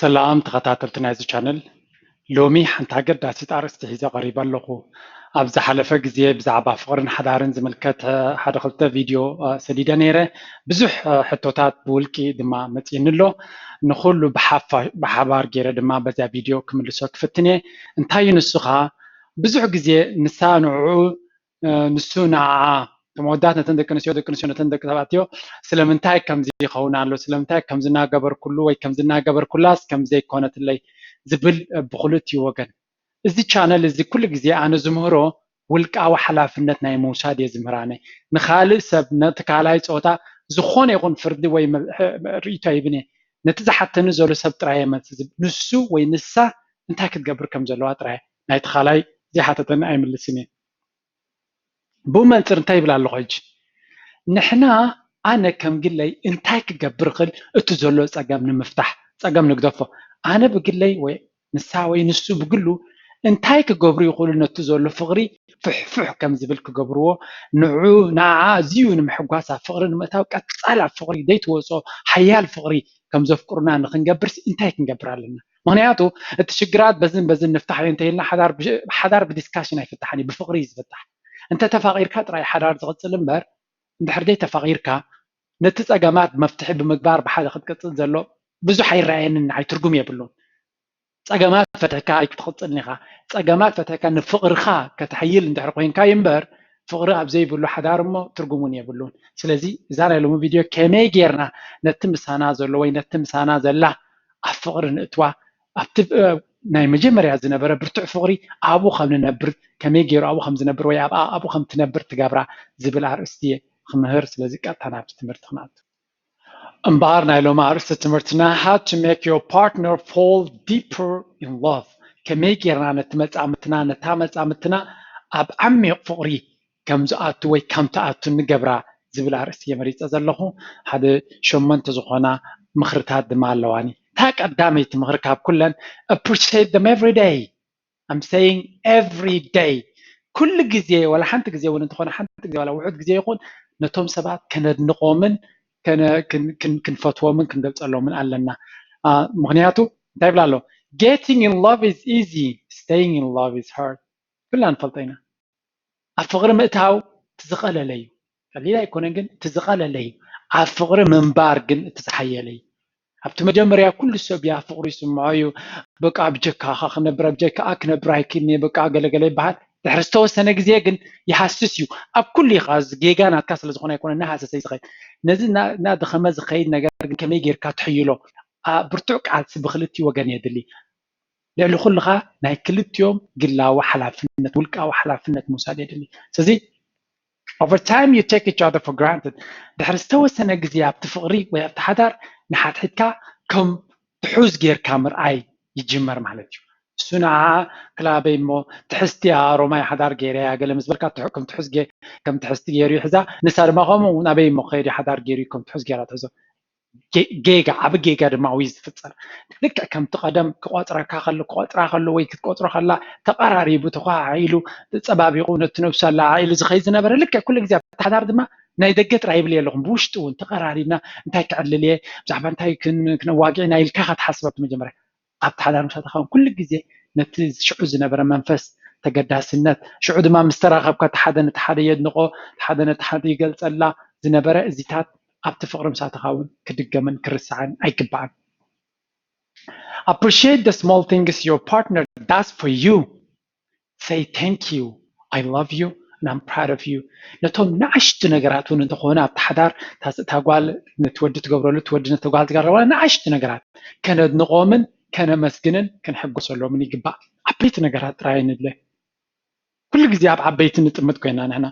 ሰላም ተኸታተልቲ ናይዚ ቻነል፣ ሎሚ ሓንቲ ኣገዳሲት ኣርእስቲ ሒዘ ቀሪበ ኣለኹ። ኣብ ዝሓለፈ ግዜ ብዛዕባ ፍቕርን ሓዳርን ዝምልከት ሓደ ክልተ ቪድዮ ሰዲደ ነይረ። ብዙሕ ሕቶታት ብውልቂ ድማ መፂእኒ ኣሎ። ንኹሉ ብሓባር ገይረ ድማ በዚያ ቪድዮ ክምልሶ ክፍትን እየ። እንታይ እዩ ንሱ ኸዓ፣ ብዙሕ ግዜ ንሳ ንዕኡ ንሱ ንዓዓ፣ እቶም ኣወዳት ነተን ደቂ ኣንስትዮ፣ ደቂ ኣንስትዮ ነተን ደቂ ተባዕትዮ፣ ስለምንታይ ከምዚ ይኸውን ኣሎ፣ ስለምንታይ ከምዚ እናገበርኩሉ ወይ ከምዚ እናገበርኩላስ ከምዚ ዘይኮነትለይ ዝብል ብክልቲኡ ወገን። እዚ ቻነል እዚ ኩሉ ግዜ ኣነ ዝምህሮ ውልቃዊ ሓላፍነት ናይ ምውሳድ እየ ዝምህር። ኣነ ንኻልእ ሰብ፣ ነቲ ካልኣይ ፆታ ዝኾነ ይኹን ፍርዲ ወይ ርኢቶ ኣይብን እየ። ነቲ ዝሓተኒ ዘሎ ሰብ ጥራይ እየ መልሲ ዝብ ንሱ ወይ ንሳ እንታይ ክትገብር ከም ዘለዋ ጥራይ ናይቲ ካልኣይ ዘይሓተተኒ ኣይምልስን እየ። ብኡ መንፅር እንታይ ይብል ኣለኹ ሕጂ? ንሕና፣ ኣነ ከም ግለይ እንታይ ክገብር እኽእል እቲ ዘሎ ፀገም ንምፍታሕ? ፀገም ንግደፎ። ኣነ ብግለይ ወይ ንሳ ወይ ንሱ ብግሉ እንታይ ክገብሩ ይኽእሉ ነቲ ዘሎ ፍቕሪ ፍሕፍሕ ከም ዝብል ክገብርዎ፣ ንዑ ንዓዓ ኣዝዩ ንምሕጓስ ኣብ ፍቕሪ ንምእታው ቀፃል ኣብ ፍቕሪ ዘይትወፅኦ ሓያል ፍቕሪ ከም ዘፍቅሩና ንክንገብርስ እንታይ ክንገብር ኣለና? ምክንያቱ እቲ ሽግራት በዝን በዝን ንፍታሕ እንተይልና ሓዳር ብዲስካሽን ኣይፍታሕን እዩ፣ ብፍቅሪ እዩ ዝፍታሕ። እንተ ተፋቂርካ ጥራይ ሓዳር ዝቅፅል እምበር እንድሕር ደይ ተፋቂርካ ነቲ ፀገማት መፍትሒ ብምግባር ብሓደ ክትቅፅል ዘሎ ብዙሕ ኣይረኣየንን፣ ንዓይ ትርጉም የብሉን። ፀገማት ፈትሕካ ኣይክትቅፅልን ኢካ። ፀገማት ፈትሕካ ንፍቅርካ ከተሕይል እንድሕር ኮይንካ እዩ እምበር ፍቅሪ ኣብ ዘይብሉ ሓዳር እሞ ትርጉም እውን የብሉን። ስለዚ እዛ ናይ ሎሚ ቪድዮ ከመይ ጌርና ነቲ ምሳና ዘሎ ወይ ነቲ ምሳና ዘላ ኣብ ፍቅሪ ንእትዋ፣ ኣብቲ ናይ መጀመርያ ዝነበረ ብርቱዕ ፍቅሪ ኣብኡ ከም ንነብር፣ ከመይ ገይሩ ኣብኡ ከም ዝነብር ወይ ኣብኣ ኣብኡ ከም ትነብር ትገብራ ዝብል ኣርእስቲ እየ ክምህር። ስለዚ ቀጥታ ናብቲ ትምህርቲ ክንኣቱ። እምበኣር ናይ ሎሚ ኣርእስቲ ትምህርትና how to make your partner fall deeper in love፣ ከመይ ጌርና ነቲ መጻምትና ነታ መጻምትና ኣብ ዓሚቕ ፍቕሪ ከም ዝኣቱ ወይ ከም ትኣቱ ንገብራ ዝብል ኣርእስቲ እየ መሪጸ ዘለኹ። ሓደ ሸመንተ ዝኾና ምኽርታት ድማ ኣለዋኒ። እታ ቀዳመይቲ ምኽሪ ካብ ኩለን appreciate them every day። I'm saying every day። ኩሉ ግዜ ዋላ ሓንቲ ግዜ እውን እንተኾነ ሓንቲ ግዜ ዋላ ውሑድ ግዜ ይኹን ነቶም ሰባት ከነድንቖምን ክንፈትዎምን ክንገልጸሎምን ኣለና። ምክንያቱ እንታይ ይብላ ኣሎ? Getting in love is easy, staying in love is hard። ኩልና ንፈልጦ ኢና። ኣብ ፍቕሪ ምእታው እቲ ዝቐለለ እዩ። ቀሊል ኣይኮነን፣ ግን እቲ ዝቐለለ እዩ። ኣብ ፍቕሪ ምንባር ግን እቲ ዝሓየለ እዩ። ኣብቲ መጀመርያ ኩሉ ሰብ እያ ፍቕሪ ይስምዖ እዩ። በቃ ብጀካኻ ክነብር፣ ብጀካኣ ክነብር ኣይክእልን እየ፣ በቃ ገለገለ ይበሃል። ድሕሪ ዝተወሰነ ግዜ ግን ይሃስስ እዩ። ኣብ ኩሉ እዩ ከዓ፣ እዚ ጌጋ ናትካ ስለ ዝኾነ ኣይኮነ እናሃሰሰ እዩ ዝኸይድ። ነዚ እናደኸመ ዝኸይድ ነገር ግን ከመይ ጌርካ ትሕይሎ? ብርቱዕ ቃልሲ ብክልቲኡ ወገን የድሊ። ልዕሊ ኩሉ ኸዓ ናይ ክልቲኦም ግላዊ ሓላፍነት፣ ውልቃዊ ሓላፍነት ምውሳድ የድሊ። ስለዚ over time you take each other for granted። ድሕሪ ዝተወሰነ ግዜ ኣብቲ ፍቕሪ ወይ ኣብቲ ሓዳር ንሓድሕድካ ከም ትሑዝ ጌርካ ምርኣይ ይጅመር ማለት እዩ። እሱ ንዓ ክላበይ እሞ ትሕዝቲ እያ፣ ሮማይ ሓዳር ገይረ እያ ገለ ምስ በልካ ከም ትሑዝ ከም ትሕዝቲ ገይሩ ይሕዛ። ንሳ ድማ ከምኡ ናበይ እሞ ከይዲ ሓዳር ገይሩ ከም ትሑዝ ገይራ ትሕዞ። ጌጋ፣ ዓቢ ጌጋ ድማ እዩ ዝፍጸር። ልክዕ ከምቲ ቀደም ክቆጽረካ ከሎ፣ ክቆጽራ ከሎ ወይ ክትቆጽሮ ከላ ተቐራሪቡ ተኳሓሒሉ ጸባቢቑ ነቲ ነብሱ ኣለዓዒሉ ዝኸይድ ዝነበረ፣ ልክዕ ኩሉ ግዜ ኣብቲ ሓዳር ድማ ናይ ደገ ጥራይ ይብል የለኹም፣ ብውሽጢ እውን ተቐራሪብና እንታይ ክዕልል እየ፣ ብዛዕባ እንታይ ክነዋግዕ ኢና ኢልካ ኢኻ ትሓስብ ኣብቲ መጀመርያ። ኣብቲ ሓዳር ምስ ኣተኻ እውን ኩሉ ግዜ ነቲ ሽዑ ዝነበረ መንፈስ ተገዳስነት፣ ሽዑ ድማ ምስ ተራኸብካ እቲ ሓደ ነቲ ሓደ የድንቖ፣ እቲ ሓደ ነቲ ሓደ ይገልጸላ ዝነበረ እዚታት ኣብቲ ፍቕሪ ምስ ኣተኻ እውን ክድገምን ክርሳዕን ኣይግባእን። Appreciate the small things your partner does for you. Say thank you, I love you, and I'm proud of you. ነቶም ንኣሽቱ ነገራት እውን እንተኾነ ኣብቲ ሓዳር እታ ጓል ነቲ ወዲ ትገብረሉ፣ እቲ ወዲ ነቲ ጓል ትገብረላ ንኣሽቱ ነገራት ከነድንቖምን ከነመስግንን ክንሕጎሰሎምን ይግባእ። ዓበይቲ ነገራት ጥራይ ንድለ። ኩሉ ግዜ ኣብ ዓበይቲ ንጥምት ኮይና ንሕና።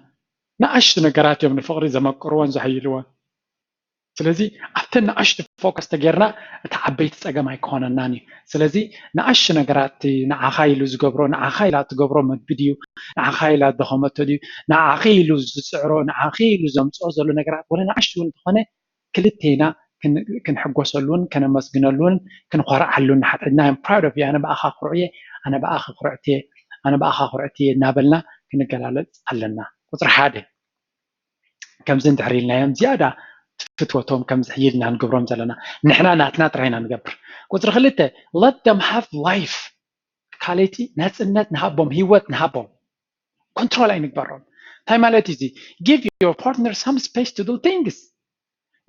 ንኣሽቱ ነገራት እዮም ንፍቕሪ ዘመቅርዎን ዘሕይልዎን። ስለዚ ኣብተን ንኣሽቱ ፎከስ ተጌርና እቲ ዓበይቲ ጸገም ኣይኮነናን እዩ። ስለዚ ንኣሽቱ ነገራት ንዓኻ ኢሉ ዝገብሮ፣ ንዓኻ ኢላ ትገብሮ መግቢ ድዩ፣ ንዓኻ ኢላ ደኸመቶ ድዩ፣ ንዓኺ ኢሉ ዝጽዕሮ፣ ንዓኺ ኢሉ ዘምጽኦ ዘሎ ነገራት ወለ ንኣሽቱ እውን እንተኾነ ክልቴና ክንሕጎሰሉን ከነመስግነሉን ክንኾርዓሉን ንሓድሕድና። I'm proud of you፣ ኣነ ብኣኻ ኩሩዕ እየ፣ ኣነ ብኣኺ ኩርዕቲ እየ፣ ኣነ ብኣኻ ኩርዕቲ እየ እናበልና ክንገላለጽ ኣለና። ቁጽሪ ሓደ። ከምዚ እንድሕር ኢልናዮም ዝያዳ ፍትወቶም ከም ዝሕይል ኢና ንገብሮም ዘለና። ንሕና ናትና ጥራይ ኢና ንገብር። ቁፅሪ ክልተ let them have life፣ ካልኣይቲ ናፅነት ንሃቦም፣ ህይወት ንሃቦም፣ ኮንትሮል ኣይንግበሮም። እንታይ ማለት እዩ እዚ? Give your partner some space to do things።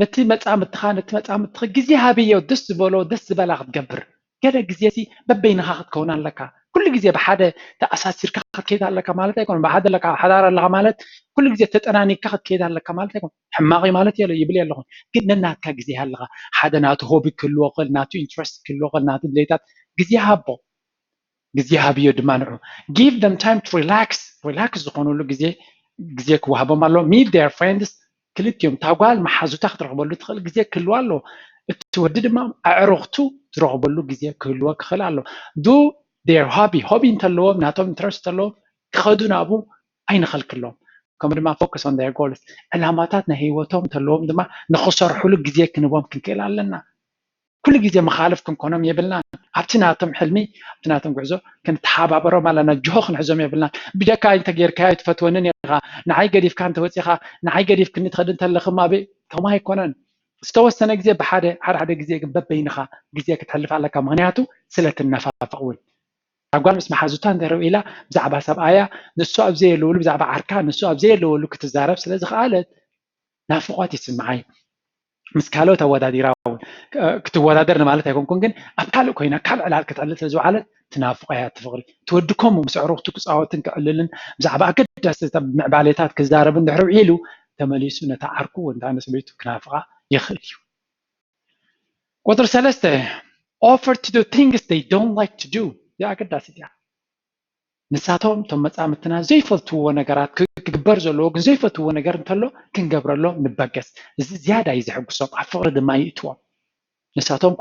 ነቲ መፃምድትኻ ነቲ መፃምድትኺ ግዜ ሃብዮ፣ ደስ ዝበሎ ደስ ዝበላ ክትገብር። ገለ ግዜ ሲ በበይንኻ ክትከውን ኣለካ። ኩሉ ግዜ ብሓደ ተኣሳሲርካ ክትከይድ ኣለካ ማለት ኣይኮነን። ብሓደ ኣለካ ሓዳር ኣለካ ማለት ኩሉ ግዜ ተጠናኒካ ክትከይድ ኣለካ ማለት ኣይኮነን። ሕማቕ ማለት የለ ይብል ኣለኹ፣ ግን ነናትካ ግዜ ኣለካ። ሓደ ናቱ ሆቢ ክህልዎ ክእል፣ ናቱ ኢንትረስት ክህልዎ ክእል፣ ናቱ ድሌታት ግዜ ሃቦ። ግዜ ሃብዮ ድማ ንዑ። Give them time to relax። ሪላክስ ዝኾኑሉ ግዜ ግዜ ክወሃቦም ኣሎ። Meet their friends። ክልቲኦም እታ ጓል መሓዙታ ክትረኽበሉ ትኽእል ግዜ ክህልዋ ኣሎ። እቲ ወዲ ድማ ኣዕሩኽቱ ዝረኽበሉ ግዜ ክህልዎ ክኽእል ኣሎ። Do their hobby። ሆቢ እንተለዎም ናቶም ኢንትረስት እንተለዎም ክኸዱ ናብኡ ኣይንኸልክሎም። ከምኡ ድማ focus on their goals። ዕላማታት ናይ ህይወቶም እንተለዎም ድማ ንኽሰርሕሉ ግዜ ክንቦም ክንክእል ኣለና። ኩሉ ግዜ መኻልፍ ክንኮኖም የብልናን። ኣብቲ ናቶም ሕልሚ ኣብቲ ናቶም ጉዕዞ ክንተሓባበሮም ኣለና። ጅሆ ክንሕዞም የብልናን። ብጀካ እንተጌርካዮ ትፈትወንን ኢኻ፣ ንዓይ ገዲፍካ እንተወፂኻ፣ ንዓይ ገዲፍክኒ ትኸድ እንተለኽማ ኣበይ ከምኡ ኣይኮነን። ዝተወሰነ ግዜ ብሓደ ሓደ ሓደ ግዜ ግን በበይንኻ ግዜ ክትሕልፍ ኣለካ። ምክንያቱ ስለ ትነፋፈቕ እውን። ኣብ ጓል ምስ መሓዙታ እንተ ኢላ ብዛዕባ ሰብኣያ ንሱ ኣብ ዘየለወሉ ብዛዕባ ዓርካ ንሱ ኣብ ዘየለወሉ ክትዛረብ ስለ ዝኸኣለት ናፍቆት ይስምዓይ። ምስ ካልኦት ኣወዳዲራ እውን ክትወዳደር ንማለት ኣይኮንኩን፣ ግን ኣብ ካልእ ኮይና ካልእ ዕላል ክትዕልል ስለ ዝወዓለት ትናፍቆ እያ እቲ ፍቅሪ። ትወዲ ከምኡ ምስ ኣዕሩኽቱ ክፃወትን ክዕልልን ብዛዕባ ኣገዳሲ ምዕባሌታት ክዛረብን ድሕሪ ውዒሉ ተመሊሱ ነታ ዓርኩ ወይ ነታ ሰበይቱ ክናፍቃ ይኽእል እዩ። ቁፅሪ ሰለስተ offer to do things they don't like to do። እዚኣ ኣገዳሲት እያ። ንሳቶም እቶም መፃምድትና ዘይፈልትዎ ነገራት ክግበር ዘለዎ ግን ዘይፈትዎ ነገር እንተሎ ክንገብረሎም ንበገስ። እዚ ዝያዳ እዩ ዘሐጉሶም፣ ኣብ ፍቕሪ ድማ ይእትዎም። ንሳቶም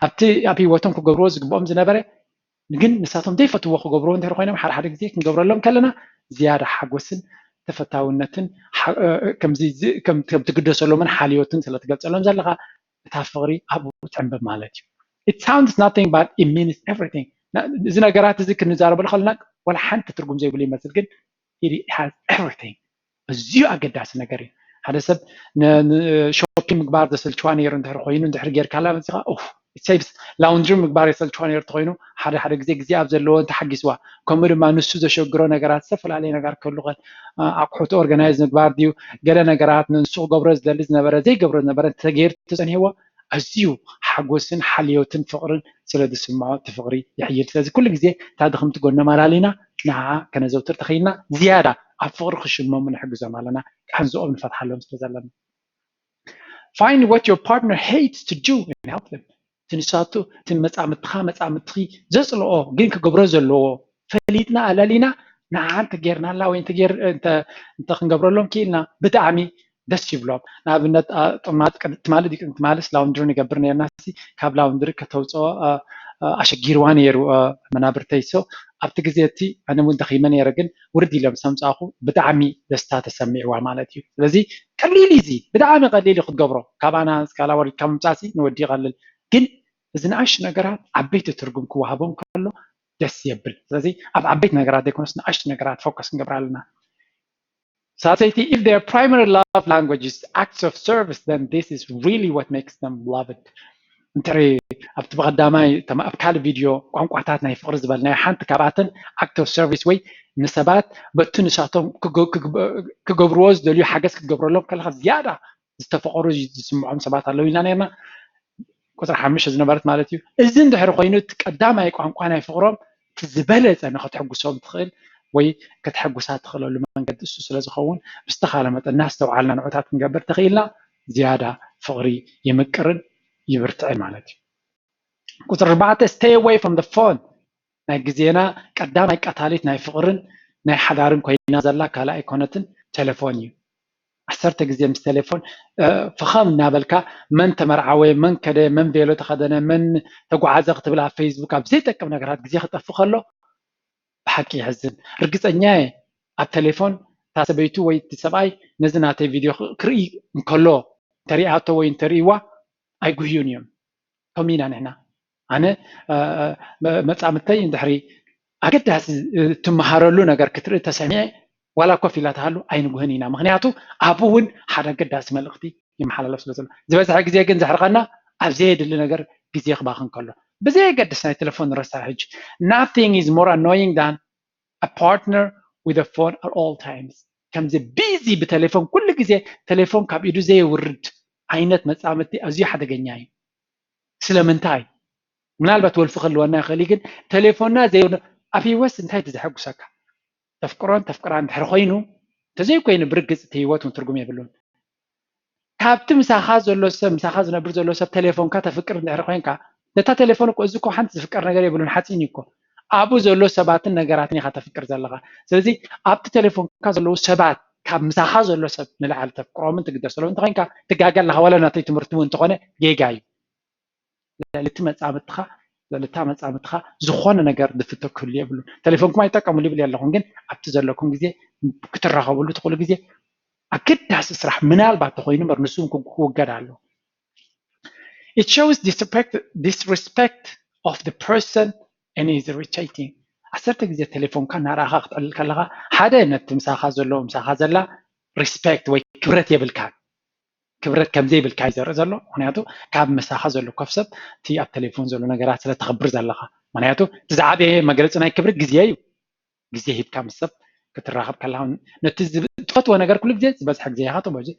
ኣብቲ ኣብ ህይወቶም ክገብርዎ ዝግብኦም ዝነበረ ግን ንሳቶም ዘይፈትዎ ክገብርዎ እንድሕር ኮይኖም ሓደ ሓደ ግዜ ክንገብረሎም ከለና ዝያዳ ሓጎስን ተፈታውነትን ከምዚ ከም ትግደሰሎምን ሓልዮትን ስለ ትገልፀሎም ዘለካ እታ ፍቕሪ ኣብኡ ትዕንብብ ማለት እዩ። It sounds nothing but it means everything። እዚ ነገራት እዚ ክንዛረበሉ ከለና ወላ ሓንቲ ትርጉም ዘይብሉ ይመስል ግን it has everything። ኣዝዩ ኣገዳሲ ነገር እዩ። ሓደ ሰብ ሾፒንግ ምግባር ዘሰልችዋ ነይሩ እንድሕር ኮይኑ እንድሕር ጌርካላ መፅኻ ሴቭስ ላውንድሪ ምግባር የሰልችዋ ነይሩ ተኮይኑ ሓደ ሓደ ግዜ ግዜ ኣብ ዘለዎ እንተሓጊዝዋ ከምኡ ድማ ንሱ ዘሸግሮ ነገራት ዝተፈላለዩ ነገር ክህሉ ይኽእል ኣቁሑት ኦርጋናይዝ ምግባር ድዩ ገለ ነገራት ንሱ ክገብሮ ዝደሊ ዝነበረ ዘይገብሮ ዝነበረ እንተገይሩ ተፀኒሕዎ ኣዝዩ ሓጎስን ሓልዮትን ፍቕርን ስለ ዝስምዖ እቲ ፍቕሪ ይሕይል። ስለዚ ኩሉ ግዜ እታ ድኽምቲ ጎኖም ኣላሊና ንዓዓ ከነዘውትር ተኽኢልና ዝያዳ ኣብ ፍቕሪ ክሽመሙ ንሕግዞም ኣለና። ቃንዝኦም ንፈትሓሎም ስለ ዘለና። Find what your partner hates to do and help them። እቲ ንሳቱ እቲ መጻምድትኻ መጻምድትኺ ዘጽልኦ ግን ክገብሮ ዘለዎ ፈሊጥና ኣላሊና ንዓዓ እንተጌርናላ ወይ እንተክንገብረሎም ክኢልና ብጣዕሚ ደስ ይብሎም። ንኣብነት ጥማት ቅድሚ ትማሊ ድዩ ቅድሚ ትማልስ ላውንድሪ ንገብር ነርና ሲ ካብ ላውንድሪ ከተውፅኦ ኣሸጊርዋ ነይሩ መናብርተይ ሶ ኣብቲ ግዜ እቲ ኣነ እውን ደኺመ ነይረ ግን ውርድ ኢሎም ሰምፃኹ ብጣዕሚ ደስታ ተሰሚዕዋ ማለት እዩ። ስለዚ ቀሊል እዚ ብጣዕሚ ቀሊል ክትገብሮ ካባና ስካላ ወሪድካ ምምፃእሲ ንወዲ ይቐልል ግን እዚ ንኣሽ ነገራት ዓበይቲ ትርጉም ክወሃቦም ከሎ ደስ የብል። ስለዚ ኣብ ዓበይቲ ነገራት ዘይኮነስ ንኣሽ ነገራት ፎከስ ክንገብር ኣለና። ሳልሰይቲ if their primary love language is acts of service then this is really what makes them love it። እንተ ኣብቲ ብቀዳማይ ኣብ ካልእ ቪድዮ ቋንቋታት ናይ ፍቅሪ ዝበልናዮ ሓንቲ ካብኣተን act of service ወይ ንሰባት በቲ ንሳቶም ክገብርዎ ዝደልዩ ሓገዝ ክትገብረሎም ከለካ ዝያዳ ዝተፈቀሩ ዝስምዖም ሰባት ኣለዉ ኢልና ነርና። ቁፅሪ ሓሙሽተ ዝነበረት ማለት እዩ። እዚ እንድሕር ኮይኑ እቲ ቀዳማይ ቋንቋ ናይ ፍቅሮም እቲ ዝበለፀ ንክትሕጉሶም ትኽእል ወይ ከተሐጉሳ ትኽእለሉ መንገዲ እሱ ስለ ዝኸውን ብዝተኻለ መጠን እናስተውዓልና ንዑታት ክንገብር ተኽኢልና ዝያዳ ፍቕሪ ይምቅርን ይብርትዕን ማለት እዩ። ቁፅሪ ኣርባዕተ stay away from the phone ናይ ግዜና ቀዳማይ ቀታሊት ናይ ፍቕርን ናይ ሓዳርን ኮይና ዘላ ካልእ ኣይኮነትን ቴሌፎን እዩ። ዓሰርተ ግዜ ምስ ቴሌፎን ፈኸም እናበልካ መን ተመርዓወ፣ መን ከደ፣ መን ቬሎ ተኸደነ፣ መን ተጓዓዘ ክትብል ኣብ ፌስቡክ ኣብ ዘይጠቅም ነገራት ግዜ ክጠፍእ ከሎ ብሓቂ የሕዝን። ርግፀኛ እየ ኣብ ቴሌፎን እታ ሰበይቱ ወይ እቲ ሰብኣይ ነዚ ናተይ ቪድዮ ክርኢ እንከሎ እንተሪኣቶ ወይ እንተርእይዋ ኣይጉህዩን እዮም። ከምኡ ኢና ንሕና። ኣነ መፃምድተይ እንድሕሪ ኣገዳሲ ትመሃረሉ ነገር ክትርኢ ተሰሚዐ ዋላ ኮፍ ኢላ ትሃሉ ኣይንጉህን ኢና። ምክንያቱ ኣብኡ እውን ሓደ ኣገዳሲ መልእክቲ ይመሓላለፍ ስለ ዘሎ። ዝበዝሐ ግዜ ግን ዘሕርቐና ኣብ ዘየድሊ ነገር ግዜ ክባኽን ከሎ። ብዘየገድስ ናይ ቴሌፎን ረሳሕ ሕጂ። Nothing is more annoying than a partner with a phone at all times። ከምዚ ቢዚ ብቴሌፎን ኩሉ ግዜ ቴሌፎን ካብ ኢዱ ዘየውርድ ዓይነት መጻምድቲ ኣዝዩ ሓደገኛ እዩ። ስለምንታይ? ምናልባት ወልፊ ክህልወና ይኽእል እዩ፣ ግን ቴሌፎንና ዘይ ኣብ ህይወት እንታይ እዩ ዘሐጉሰካ? ተፍቅሮን ተፍቅራን እንድሕር ኮይኑ፣ እንተዘይኮይኑ ብርግጽ እቲ ህይወት እውን ትርጉም የብሉን። ካብቲ ምሳኻ ዘሎ ሰብ፣ ምሳኻ ዝነብር ዘሎ ሰብ ቴሌፎንካ ተፍቅር እንድሕር ኮይንካ፣ ነታ ቴሌፎን እኮ፣ እዚ እኮ ሓንቲ ዝፍቀር ነገር የብሉን፣ ሓፂን እዩ እኮ። ኣብኡ ዘሎ ሰባትን ነገራትን ኢኻ ተፍቅር ዘለኻ። ስለዚ ኣብቲ ቴሌፎንካ ዘለዉ ሰባት ካብ ምሳኻ ዘሎ ሰብ ንላዕሊ ተፍቅሮምን ትግደሰሎም እንተኮይንካ ትጋገ ኣለኻ። ዋላ ናተይ ትምህርቲ እውን እንተኾነ ጌጋ እዩ። ልዕሊ እቲ መጻምድትኻ፣ ልዕሊ እታ መጻምድትኻ ዝኾነ ነገር ዝፍቶ ክህሉ የብሉን። ቴሌፎንኩም ኣይጠቀሙሉ ይብል የለኹን፣ ግን ኣብቲ ዘለኩም ግዜ ክትራኸብሉ ትኽእሉ ግዜ ኣገዳሲ ስራሕ ምናልባት ተኾይኑ እምበር ንሱ እውን ክውገድ ኣለዎ። It shows disrespect, disrespect of the person and is irritating. ዓሰርተ ግዜ ቴሌፎንካ እናረኣኻ ክትዕልል ከለኻ ሓደ ነቲ ምሳኻ ዘሎ ምሳኻ ዘላ ሪስፔክት ወይ ክብረት የብልካን። ክብረት ከም ዘይብልካ እዩ ዘርኢ ዘሎ። ምክንያቱ ካብ ምሳኻ ዘሎ ኮፍ ሰብ እቲ ኣብ ቴሌፎን ዘሎ ነገራት ስለ ተኽብር ዘለኻ። ምክንያቱ እቲ ዝዓበየ መግለፂ ናይ ክብሪ ግዜ እዩ። ግዜ ሂብካ ምስ ሰብ ክትራኸብ ከለኻ ነቲ ዝብ- ትፈትዎ ነገር ኩሉ ግዜ ዝበዝሐ ግዜ ኢኻ ተበዚ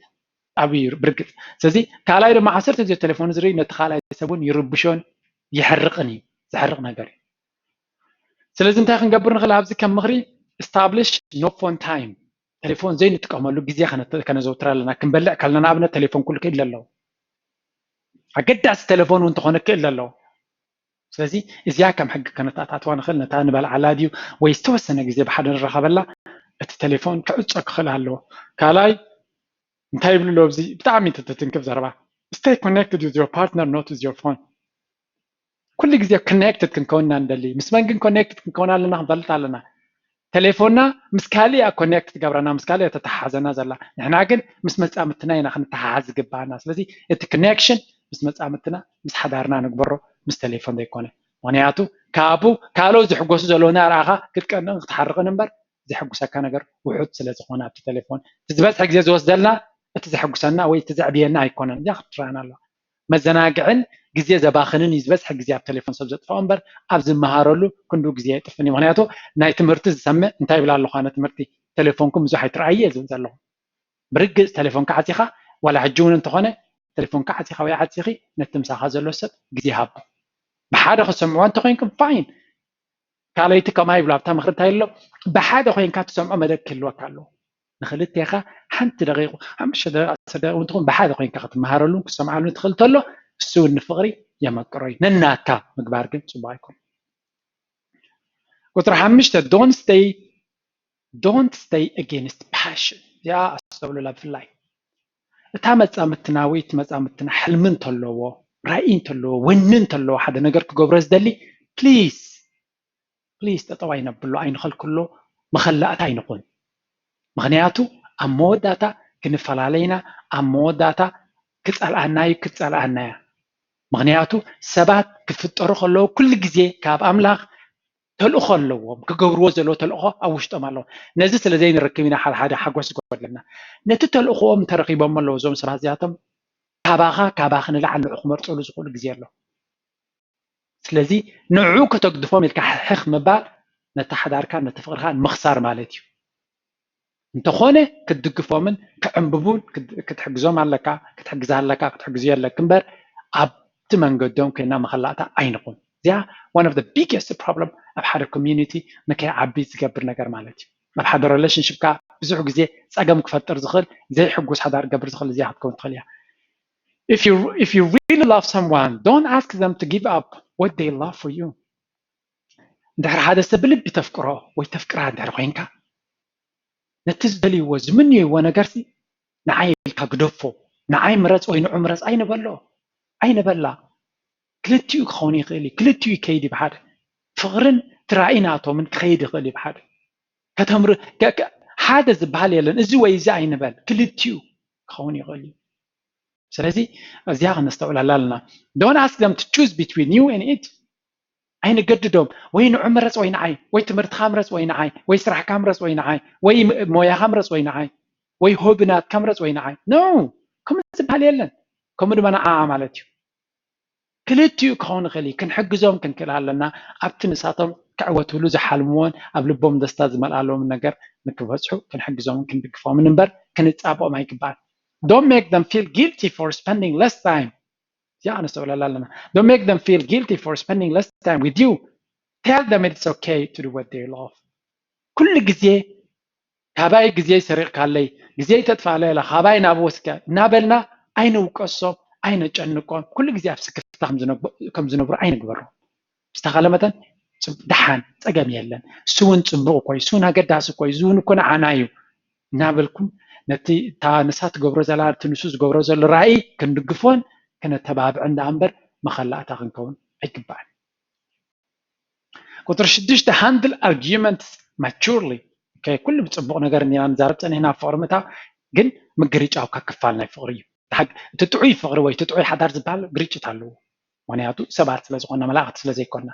ኣብዩ ብርግፅ። ስለዚ ካልኣይ ድማ ዓሰርተ ግዜ ቴሌፎን ዝርኢ ነቲ ካልኣይ ሰብ እውን ይርብሾን ይሕርቕን እዩ። ዝሕርቕ ነገር እዩ። ስለዚ እንታይ ክንገብር ንኽእል? ኣብዚ ከም ምኽሪ establish no phone time፣ ቴሌፎን ዘይንጥቀመሉ ግዜ ከነ- ከነዘውትር ኣለና። ክንበልዕ ከለና ኣብነት ቴሌፎን ኩሉ ክእል ኣለዎ። ኣገዳሲ ቴሌፎን እውን እንተኾነ ክእል ኣለዎ። ስለዚ እዚኣ ከም ሕጊ ከነተኣታትዋ ንኽእል። ነታ ንበልዓላ ድዩ ወይ ዝተወሰነ ግዜ ብሓደ ንራኸበላ፣ እቲ ቴሌፎን ክዕጾ ክኽእል ኣለዎ። ካልኣይ እንታይ ይብሉ ኣለዉ? ኣብዚ ብጣዕሚ ትትንክፍ ዘረባ፣ stay connected with your partner, not with your phone። ኩሉ ግዜ ኮኔክትድ ክንከውን ኢና ንደሊ። ምስ መን ግን ኮኔክትድ ክንከውን ኣለና ክንፈልጥ ኣለና። ቴሌፎንና ምስ ካሊእ ኮኔክት ትገብረና፣ ምስ ካሊእ ተተሓሓዘና ዘላ። ንሕና ግን ምስ መጻምትና ኢና ክንተሓሓዝ ዝግባኣና። ስለዚ እቲ ኮኔክሽን ምስ መጻምትና፣ ምስ ሓዳርና ንግበሮ፣ ምስ ቴሌፎን ዘይኮነ። ምክንያቱ ካብኡ ካልኦት ዝሕጎሱ ዘለዉ እናረኣኻ ክትቀንእን ክትሓርቕን እምበር ዘሐጉሰካ ነገር ውሑድ ስለ ዝኾነ ኣብቲ ቴሌፎን እቲ ዝበዝሐ ግዜ ዝወስደልና እቲ ዘሐጉሰና ወይ እቲ ዘዕብየና ኣይኮነን። እዚኣ ክትረኣና ኣለዋ። መዘናግዕን ግዜ ዘባኽንን እዩ ዝበዝሐ ግዜ ኣብ ቴሌፎን ሰብ ዘጥፍኦ እምበር ኣብ ዝመሃረሉ ክንዱ ግዜ የጥፍን እዩ። ምክንያቱ ናይ ትምህርቲ ዝሰምዕ እንታይ ይብል ኣለኹ ኣነ ትምህርቲ ቴሌፎንኩም ብዙሕ ኣይትረኣዩ እየ ዝብል ዘለኹ። ብርግፅ ቴሌፎንካ ዓፂኻ ዋላ ሕጂ እውን እንተኾነ ቴሌፎንካ ዓፂኻ ወይ ዓፂኺ ነቲ ምሳኻ ዘሎ ሰብ ግዜ ሃቦ። ብሓደ ክሰምዕዋ እንተኮይንኩም ፋይን። ካልኣይቲ ከምኣ ይብሉ ኣብታ ምኽሪ እንታይ ኣሎ? ብሓደ ኮይንካ ትሰምዖ መደብ ክህልወካ ኣለዎ። ንክልቴኻ ሓንቲ ደቂቁ ሓሙሽተ ደቂቃ ዓሰርተ ደቂቃ እውን ትኹን ብሓደ ኮይንካ ክትመሃረሉን ክትሰምዓሉን ትኽእል ተሎ እሱ እውን ንፍቕሪ የመቅሮ እዩ። ነናትካ ምግባር ግን ፅቡቅ ኣይኮን። ቁፅሪ ሓሙሽተ don't stay don't stay against passion። እዚኣ ኣስተብሉላ ብፍላይ እታ መጻምትና ወይ እቲ መጻምትና ሕልሚ እንተለዎ ራእይ እንተለዎ ወኒ እንተለዎ ሓደ ነገር ክገብሮ ዝደሊ ፕሊዝ ፕሊዝ ጠጠው ኣይነብሎ ኣይንኸልክሎ መኸላእታ ኣይንኹን። ምክንያቱ ኣብ መወዳእታ ክንፈላለይና ኣብ መወዳእታ ክጸልኣና እዩ ክትጸልኣና እያ። ምክንያቱ ሰባት ክፍጠሩ ከለዉ ኩሉ ግዜ ካብ ኣምላኽ ተልእኾ ኣለዎም ክገብርዎ ዘለዎ ተልእኾ ኣብ ውሽጦም ኣለዎ። ነዚ ስለ ዘይንረክብ ኢና ሓደ ሓደ ሓጎስ ዝጎድለና። ነቲ ተልእኾኦም እንተረኺቦም ኣለዉ እዞም ሰባት እዚኣቶም ካባኻ ካባኺ ንላዕሊ ንዑ ክመርፀሉ ዝኽእሉ ግዜ ኣሎ። ስለዚ ንዑ ከተግድፎም ኢልካ ሕሕኽ ምባል ነቲ ሓዳርካን ነቲ ፍቕርኻን ምኽሳር ማለት እዩ። እንተኾነ ክትድግፎምን ክዕንብቡን ክትሕግዞም ኣለካ ክትሕግዛ ኣለካ ክትሕግዙ ኣለክ እምበር ኣብቲ መንገዶም ኮይና መኸላእታ ኣይንኹን። እዚኣ one of the biggest problem ኣብ ሓደ community ንከይዓቢ ዝገብር ነገር ማለት እዩ። ኣብ ሓደ relationship ካ ብዙሕ ግዜ ፀገም ክፈጥር ዝኽእል ዘይሕጉስ ሓዳር ክገብር ዝኽእል እዚኣ ክትከውን ትኽእል እያ። If you if you really love someone, don't ask them to give up what they love for you። እንድሕር ሓደ ሰብ ብልቢ ተፍቅሮ ወይ ተፍቅራ እንድሕር ኮይንካ ነቲ ዝደልይዎ ዝምንይዎ ነገርሲ ንዓይ ኢልካ ግደፎ፣ ንዓይ ምረፅ ወይ ንዑ ምረፅ ኣይንበሎ ኣይንበላ። ክልቲኡ ክኸውን ይኽእል እዩ። ክልቲኡ ይከይድ እዩ ብሓደ። ፍቕርን እቲ ራእይ ናቶምን ክኸይድ ይኽእል እዩ ብሓደ። ከተምር ሓደ ዝበሃል የለን። እዚ ወይ እዚ ኣይንበል፣ ክልቲኡ ክኸውን ይኽእል እዩ። ስለዚ እዚኣ ክነስተውዕላላ ኣለና። Don't ask them to choose between you and it። ኣይንገድዶም ወይ ንዑ ምረፅ ወይ ንዓይ ወይ ትምህርትኻ ምረፅ ወይ ንዓይ ወይ ስራሕካ ምረፅ ወይ ንዓይ ወይ ሞያኻ ምረፅ ወይ ንዓይ ወይ ሆቢ ናትካ ምረፅ ወይ ንዓይ። No፣ ከምኡ ዝበሃል የለን። ከምኡ ድማ ንዓኣ ማለት እዩ። ክልቲኡ ክኸውን ይኽእል እዩ። ክንሕግዞም ክንክእል ኣለና። ኣብቲ ንሳቶም ክዕወትሉ ዝሓልምዎን ኣብ ልቦም ደስታ ዝመልኣሎም ነገር ንክበፅሑ ክንሕግዞምን ክንድግፎምን እምበር ክንፃብኦም ኣይግባእን። Don't make them feel guilty for spending less time. እዚኣ ነስተውዕለላ ኣለና። Don't make them feel guilty for spending less time with you. Tell them it's okay to do what they love. ኩሉ ግዜ ካባይ ግዜ ሰሪቕካለይ፣ ግዜ ተጥፋለ ኢላ ካባይ ናብ ወስከ እናበልና ኣይንውቀሶም፣ ኣይነጨንቆም። ኩሉ ግዜ ኣብ ስክፍታ ከም ዝነብ- ከም ዝነብሩ ኣይንግበሮም። ብዝተኻለ መጠን ጽብ- ደሓን ጸገም የለን። እሱ እውን ጽቡቕ እኮ እዩ፣ እሱ እውን ኣገዳሲ እኮ እዩ፣ እዚ እውን እኮ ንዓና እዩ እናበልኩም ነቲ እታ ንሳ ትገብሮ ዘላ እቲ ንሱ ዝገብሮ ዘሎ ራእይ ክንድግፎን ክነተባብዕን ደኣ እምበር መኸላእታ ክንከውን ኣይግባእን። ቁፅሪ ሽዱሽተ handle arguments maturely። ኩሉ ብፅቡቕ ነገር እንዲና ንዛረብ ፀኒሕና ኣብ ፍቕሪ ምእታው ግን ምግርጫው ካብ ክፋል ናይ ፍቕሪ እዩ። እቲ ጥዑይ ፍቕሪ ወይ እቲ ጥዑይ ሓዳር ዝበሃል ግርጭት ኣለዎ። ምክንያቱ ሰባት ስለዝኮና መላእክቲ ስለዘይኮና።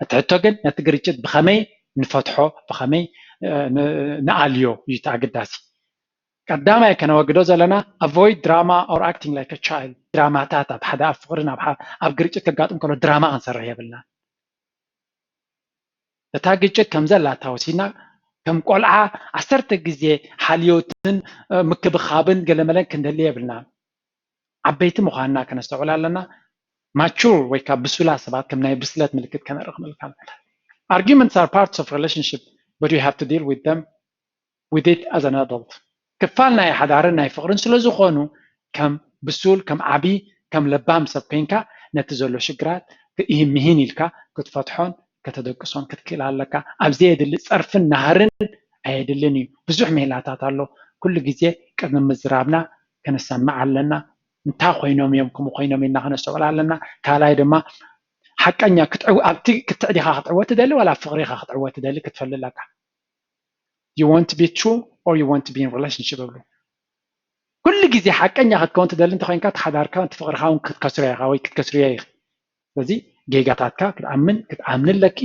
እቲ ሕቶ ግን ነቲ ግርጭት ብኸመይ ንፈትሖ ብኸመይ ንኣልዮ እዩ እቲ ኣገዳሲ። ቀዳማይ ከነወግዶ ዘለና avoid drama or acting like a child። ድራማታት ኣብ ሓደ ኣብ ፍቅርን ኣብ ግርጭት ከጋጥም ከሎ ድራማ ክንሰርሕ የብልና። እታ ግጭት ከም ዘላታ ወሲድና ከም ቆልዓ ዓሰርተ ግዜ ሓልዮትን ምክብኻብን ገለመለን ክንደሊ የብልና። ዓበይቲ ምዃንና ከነስተውዕል ኣለና። ማቹር ወይ ካብ ብሱላ ሰባት ከም ናይ ብስለት ምልክት ከነርኢ ክንእል ኣለና። Arguments are parts of relationship, but you have to deal with them with it as an adult። ክፋል ናይ ሓዳርን ናይ ፍቅርን ስለዝኾኑ ከም ብሱል ከም ዓቢ ከም ለባም ሰብ ኮይንካ ነቲ ዘሎ ሽግራት ይህን ምሂን ኢልካ ክትፈትሖን ከተደቅሶን ክትክእል ኣለካ። ኣብ ዘየድሊ ጸርፍን ናህርን ኣየድልን እዩ። ብዙሕ ሜላታት ኣሎ። ኩሉ ግዜ ቅድሚ ምዝራብና ክንሰምዕ ኣለና። እንታይ ኮይኖም እዮም ከምኡ ኮይኖም ኢልና ክነስተውዕል ኣለና። ካልኣይ ድማ ሓቀኛ ክትዕው ኣብቲ ክትዕ ዲኻ ክትዕወት ትደሊ ዋላ ኣብ ፍቅሪ ኢኻ ክትዕወት ትደሊ ክትፈልጥ ኣለካ። You want to be true or you want to be in relationship እብሉ። ኩሉ ግዜ ሓቀኛ ክትከውን ትደሊ እንተኮይንካ እቲ ሓዳርካ እቲ ፍቅርካ እውን ክትከስርዮ ኢኻ ወይ ክትከስርዮ ኢኺ። ስለዚ ጌጋታትካ ክትኣምን ክትኣምኒ ኣለኪ።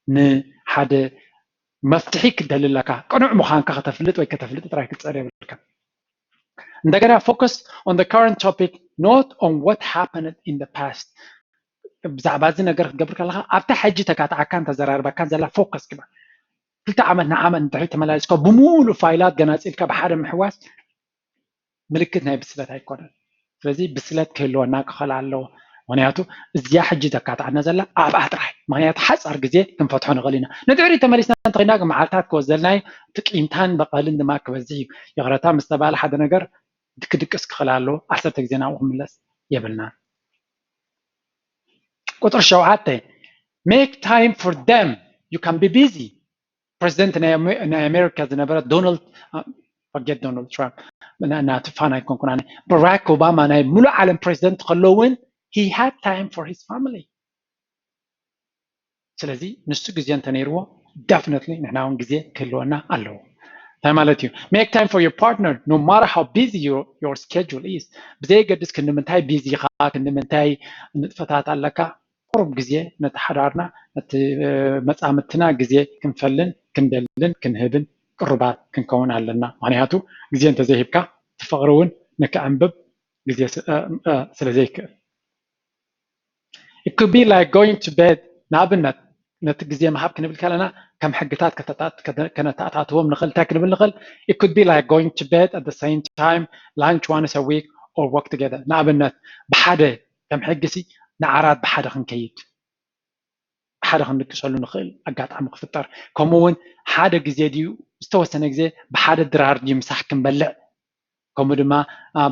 ንሓደ መፍትሒ ክትደሊ ኣለካ። ቅኑዕ ምዃንካ ከተፍልጥ ወይ ከተፍልጥ ጥራይ ክትፀር የብልካ። እንደገና focus on the current topic, not on what happened in the past። ብዛዕባ እዚ ነገር ክትገብር ከለካ ኣብታ ሕጂ ተካትዓካን ተዘራርባካን ዘላ ፎከስ ግበር። ክልተ ዓመት ንዓመት ንድሕሪት ተመላሊስካ ብምሉእ ፋይላት ገናፂልካ ብሓደ ምሕዋስ ምልክት ናይ ብስለት ኣይኮነን። ስለዚ ብስለት ክህልወና ክኽእል ኣለዎ። ምክንያቱ እዚኣ ሕጂ ተካትዓና ዘላ ኣብኣ ጥራይ። ምክንያቱ ሓፃር ግዜ ክንፈትሖ ንኽእል ኢና። ንድሕሪት ተመሊስና እንተኾይና ግን መዓልታት ክወስደልና እዩ። እቲ ቂምታን በቐልን ድማ ክበዝሕ እዩ። ይቕረታ ምስ ተባለ ሓደ ነገር ክድቅስ ክኽእል ኣለዎ። ዓሰርተ ግዜ ናብኡ ክምለስ የብልናን። ቁፅሪ ሸውዓተ make time for them. You can be busy. ፕሬዚደንት ናይ ኣሜሪካ ዝነበረ ዶናልድ፣ forget ዶናልድ ትራምፕ፣ ናቲ ፋን ኣይኮንኩን ኣነ፣ ባራክ ኦባማ ናይ ሙሉእ ዓለም ፕሬዚደንት ከሎ እውን he had time for his family። ስለዚ ንሱ ግዜ እንተነይርዎ definitely ንሕና እውን ግዜ ክህልወና ኣለዎ። እንታይ ማለት እዩ? Make time for your partner no matter how busy your schedule is። ብዘየገድስ ክንዲ ምንታይ ቢዚ ኢኻ፣ ክንዲ ምንታይ ንጥፈታት ኣለካ፣ ቁሩብ ግዜ ነቲ ሓዳርና ነቲ መጻምድትና ግዜ ክንፈልን ክንደልን ክንህብን ቅሩባት ክንከውን ኣለና። ምክንያቱ ግዜ እንተዘይሂብካ እቲ ፍቕሪ እውን ንክዕንብብ ግዜ ስለዘይክእል። It could be like going to bed። ንኣብነት ነቲ ግዜ ምሃብ ክንብል ከለና ከም ሕግታት ከነተኣታትዎም ንኽእል። እንታይ ክንብል ንኽእል? It could be like going to bed at the same time, lunch once a week or work together። ንኣብነት ብሓደ ከም ሕጊ ሲ ንዓራት ብሓደ ክንከይድ ብሓደ ክንድቅሰሉ ንኽእል ኣጋጣሚ ክፍጠር። ከምኡ እውን ሓደ ግዜ ድዩ ዝተወሰነ ግዜ ብሓደ ድራር ድዩ ምሳሕ ክንበልዕ፣ ከምኡ ድማ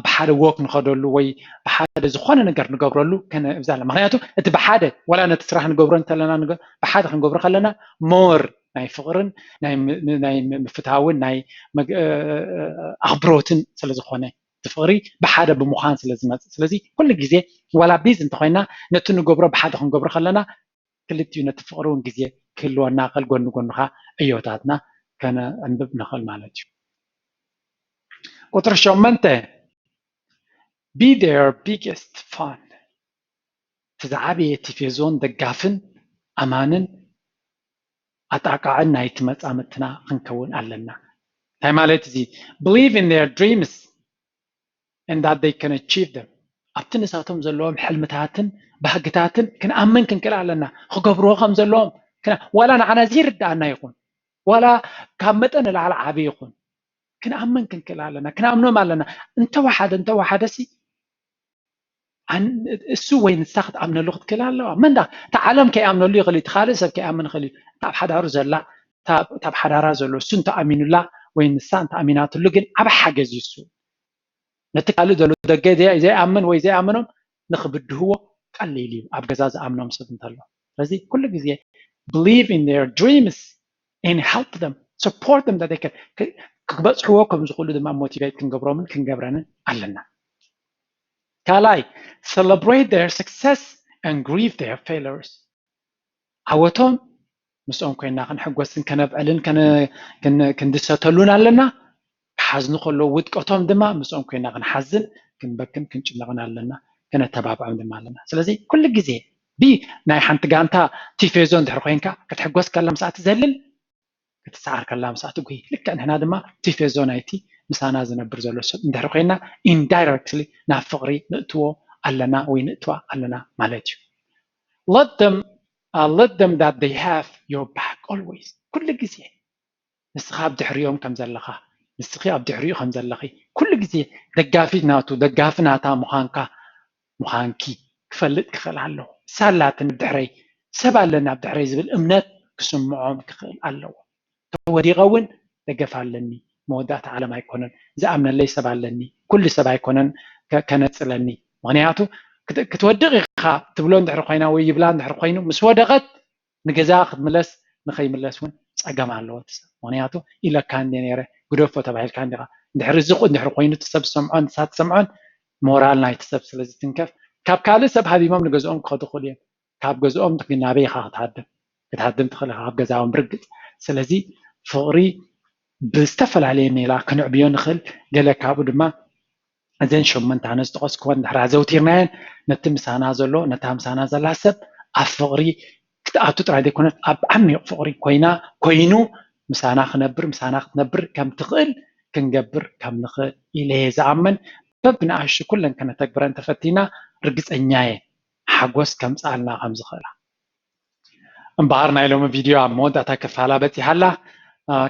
ብሓደ ወክ ንኸደሉ ወይ ብሓደ ዝኾነ ነገር ንገብረሉ ከነብዛለ። ምክንያቱ እቲ ብሓደ ዋላ ነቲ ስራሕ ንገብሮ እንተለና ብሓደ ክንገብሮ ከለና ሞር ናይ ፍቕርን ናይ ምፍታውን ናይ ኣኽብሮትን ስለዝኾነ እቲ ፍቕሪ ብሓደ ብምዃን ስለዝመፅእ። ስለዚ ኩሉ ግዜ ዋላ ቢዚ እንተኮይና ነቲ ንገብሮ ብሓደ ክንገብሮ ከለና ክልቲኡ ነቲ ፍቕሪ እውን ግዜ ክህልወና ክእል ጎኒ ጎንኻ ዕዮታትና ከነዕንብብ ንኽእል ማለት እዩ። ቁፅሪ ሸመንተ be their biggest fan። እቲ ዝዓበየ ቲፌዞን ደጋፍን ኣማንን ኣጣቃዕን ናይቲ መጻምድትና ክንከውን ኣለና። እንታይ ማለት እዚ? Believe in their dreams and that they can achieve them. ኣብቲ ንሳቶም ዘለዎም ሕልምታትን ባህግታትን ክንኣምን ክንክእል ኣለና። ክገብርዎ ከም ዘለዎም ዋላ ንዓና ዘይርድኣና ይኹን፣ ዋላ ካብ መጠን ንላዕሊ ዓቢ ይኹን፣ ክንኣምን ክንክእል ኣለና። ክንኣምኖም ኣለና። እንተወሓደ እንተወሓደ ሲ እሱ ወይ ንሳ ክትኣምነሉ ክትክእል ኣለዋ። መንዳ እቲ ዓለም ከይኣምነሉ ይኽእል እዩ፣ እቲ ካልእ ሰብ ከይኣምን ይኽእል እዩ። እታ ኣብ ሓዳሩ ዘላ፣ እታ ኣብ ሓዳራ ዘሎ እሱ እንተኣሚኑላ ወይ ንሳ እንተኣሚናትሉ ግን ዓብ ሓገዝ እዩ እሱ። ነቲ ካልእ ዘሎ ደገ ዘይኣምን ወይ ዘይኣምኖም ንኽብድህዎ ቀሊል እዩ፣ ኣብ ገዛ ዝኣምኖም ሰብ እንተሎ። ስለዚ ኩሉ ግዜ believe in their dreams and help them, support them that they can ክበፅሕዎ ከም ዝኽእሉ ድማ ሞቲቬት ክንገብሮምን ክንገብረንን ኣለና። ካልኣይ celebrate their success and grieve their failures። ዓወቶም ምስኦም ኮይና ክንሕጎስን ከነብዕልን ክንድሰተሉን ኣለና። ክሓዝኑ ከለዉ ውድቀቶም ድማ ምስኦም ኮይና ክንሓዝን ክንበክን ክንጭነቕን ኣለና፣ ከነተባብዖም ድማ ኣለና። ስለዚ ኩሉ ግዜ ብ ናይ ሓንቲ ጋንታ ቲፌዞ እንድሕር ኮይንካ ክትሕጎስ ከላ ምስኣ ትዘልል፣ ክትሰዓር ከላ ምስኣ ትጉሂ። ልክዕ ንሕና ድማ ቲፌዞ ናይቲ ምሳና ዝነብር ዘሎ ሰብ እንድሕር ኮይና indirectly ናብ ፍቕሪ ንእትዎ ኣለና ወይ ንእትዋ ኣለና ማለት እዩ። Let them, uh, let them that they have your back always. ኩሉ ግዜ ንስኻ ኣብ ድሕሪኦም ከም ዘለኻ፣ ንስኺ ኣብ ድሕሪኡ ከም ዘለኺ፣ ኩሉ ግዜ ደጋፊ ናቱ ደጋፊ ናታ ምዃንካ ምዃንኪ ክፈልጥ ክኽእል ኣለዎ። ሳላትን ኣብ ድሕረይ ሰብ ኣለኒ ኣብ ድሕረይ ዝብል እምነት ክስምዖም ክኽእል ኣለዎ። ተወዲቐ እውን ደገፍ ኣለኒ፣ መወዳእታ ዓለም ኣይኮነን፣ ዝኣምነለይ ሰብ ኣለኒ፣ ኩሉ ሰብ ኣይኮነን ከነፅለኒ። ምክንያቱ ክትወድቕ ኢኻ ትብሎ እንድሕር ኮይና ወይ ይብላ እንድሕር ኮይኑ ምስ ወደቐት ንገዛ ክትምለስ ንኸይምለስ እውን ፀገም ኣለዎ እቲ ሰብ። ምክንያቱ ኢለካ እንደ ነረ ግደፎ ተባሂልካ እንዲኻ እንድሕር እዚ እንድሕር ኮይኑ እቲ ሰብ ዝሰምዖን ንሳ ትሰምዖን ሞራል ናይቲ ሰብ ስለ ዝትንከፍ ካብ ካልእ ሰብ ሃቢሞም ንገዝኦም ክኸዱ ክኽእሉ እዮም። ካብ ገዝኦም ናበይ ኢኻ ክትሃድም ክትሃድም ትኽእል ኢኻ ካብ ገዛዎም ብርግፅ። ስለዚ ፍቕሪ ብዝተፈላለየ ሜላ ክንዕብዮ ንኽእል። ገለ ካብኡ ድማ እዘን ሸመንተ ኣነ ዝጠቐስኩወን ድሕር ኣዘውቲርናየን ነቲ ምሳና ዘሎ ነታ ምሳና ዘላ ሰብ ኣብ ፍቕሪ ክትኣቱ ጥራይ ዘይኮነት ኣብ ዓሚቕ ፍቕሪ ኮይና ኮይኑ ምሳና ክነብር ምሳና ክትነብር ከም ትኽእል ክንገብር ከም ንኽእል ኢለ እየ ዝኣምን። በብንኣሽቱ ኩለን ከነተግብረን ተፈቲና ርግፀኛ እየ ሓጎስ ከምፅኣልና ከም ዝኽእላ። እምበኣር ናይ ሎሚ ቪድዮ ኣብ መወዳእታ ክፋላ በፂሓ ኣላ።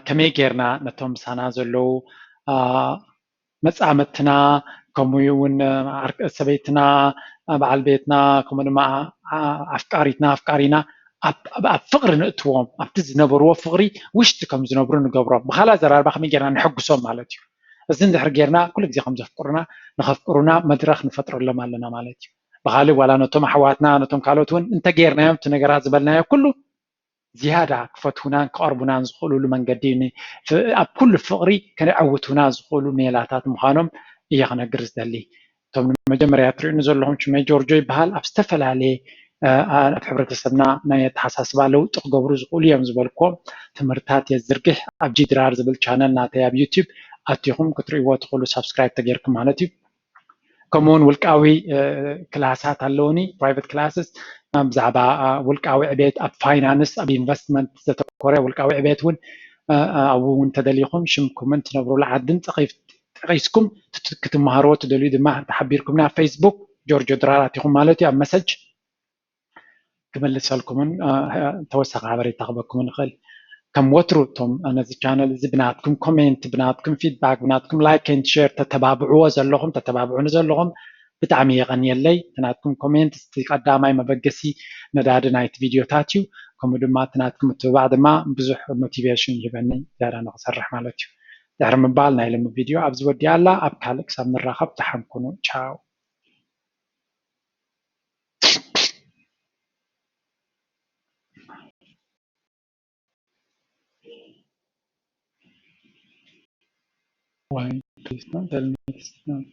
ከመይ ጌርና ነቶም ምሳና ዘለዉ መፃምድትና ከምኡ እውን ሰበይትና በዓል ቤትና ከምኡ ድማ ኣፍቃሪትና ኣፍቃሪና ኣብ ፍቅሪ ንእትዎም ኣብቲ ዝነበርዎ ፍቅሪ ውሽጢ ከም ዝነብሩ ንገብሮም ብካላ ዘራርባ ከመይ ጌርና ንሕጉሶም ማለት እዩ። እዚ እንድሕር ጌርና ኩሉ ግዜ ከም ዘፍቅሩና ንከፍቅሩና መድረክ ንፈጥረሎም ኣለና ማለት እዩ። ብካልእ ዋላ ነቶም ኣሕዋትና ነቶም ካልኦት እውን እንተጌርናዮም እቲ ነገራት ዝበልናዮ ኩሉ ዝያዳ ክፈትውናን ክቐርቡናን ዝኽእሉሉ መንገዲ ኣብ ኩሉ ፍቕሪ ከነዐውቱና ዝኽእሉ ሜላታት ምዃኖም እየ ክነግር ዝደሊ። እቶም ንመጀመርያ ትሪእኑ ዘለኹም ሽመይ ጆርጆ ይበሃል። ኣብ ዝተፈላለየ ኣብ ሕብረተሰብና ናይ ኣተሓሳስባ ለውጢ ክገብሩ ዝኽእሉ እዮም ዝበልኩዎም ትምህርታት የዝርግሕ ኣብ ጂድራር ዝብል ቻነል ናተይ ኣብ ዩቲዩብ ኣቲኹም ክትርእይዎ ትኽእሉ ሳብስክራይብ ተጌርኩም ማለት እዩ። ከምኡውን ውልቃዊ ክላሳት ኣለውኒ private classes ብዛዕባ ውልቃዊ ዕቤት ኣብ ፋይናንስ ኣብ ኢንቨስትመንት ዘተኮረ ውልቃዊ ዕቤት እውን ኣብኡ እውን ተደሊኹም ሽምኩምን ትነብሩሉ ዓድን ጠቂስኩም ክትመሃርዎ ትደልዩ ድማ ተሓቢርኩም ናብ ፌስቡክ ጆርጆ ድራር ኣቲኹም ማለት እዩ ኣብ መሰጅ ክምልሰልኩምን ተወሳኺ ሓበሬታ ክበኩም ንኽእል። ከም ወትሩ እቶም ነዚ ቻነል እዚ ብናትኩም ኮሜንት ብናትኩም ፊድባክ ብናትኩም like and share ተተባብዕዎ ዘለኹም ተተባብዑኒ ዘለኹም ብጣዕሚ የቐንየለይ። እቲ ናትኩም ኮሜንት እቲ ቀዳማይ መበገሲ ነዳዲ ናይቲ ቪድዮታት እዩ። ከምኡ ድማ እቲ ናትኩም ምትብባዕ ድማ ብዙሕ ሞቲቬሽን ይህበኒ ዝያዳ ንክሰርሕ ማለት እዩ። ድሕሪ ምባል ናይ ሎሚ ቪድዮ ኣብዚ ወዲኣ ኣላ። ኣብ ካልእ ክሳብ ንራኸብ ደሓን ኩኑ። ቻው። Why please not tell me it's not